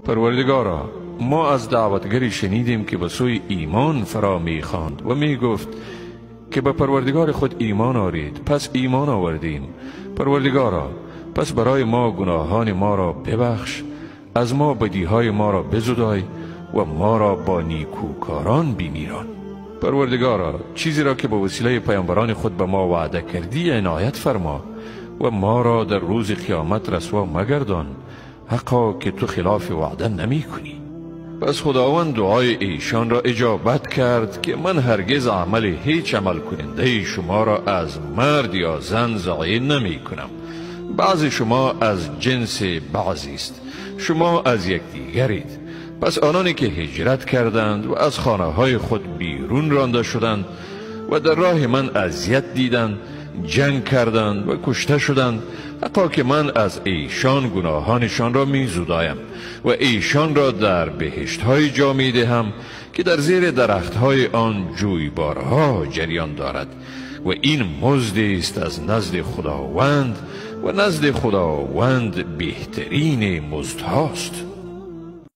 Парвардигоро, мо аз даъватгаре шунидем, ки ба сӯи имон фаро мехонд ва мегуфт, ки ба Парвардигори худ имон оред. Пас имон овардем. Парвардигоро, пас барои мо гуноҳони моро бибахш, аз мо бадиҳои моро бизудай ва моро бо некӯкорон бимирон. Парвардигоро, чизеро ки ба василаи паёмбарони худ ба мо ваъда кардӣ иноят фармо ва моро дар рӯзи қиёмат расво магардон, ҳаққо ки ту хилофи ваъда намекунӣ. Пас Худованд дуои эшонро иҷобат кард, ки ман ҳаргиз амали ҳеҷ амалкунандаи шуморо аз мард ё зан зоеъ намекунам. Баъзе шумо аз ҷинси баъзест, шумо аз якдигаред. Пас ононе ки ҳиҷрат карданд ва аз хонаҳои худ берун ронда шуданд ва дар роҳи ман азият диданд, ҷанг карданд ва кушта шуданд, ҳатто ки ман аз эшон гуноҳонашонро мезудаям ва эшонро дар биҳиштҳои ҷо медиҳам, ки дар зери дарахтҳои он ҷӯйборҳо ҷараён дорад. Ва ин муздест аз назди Худованд, ва назди Худованд беҳтарин муздҳост.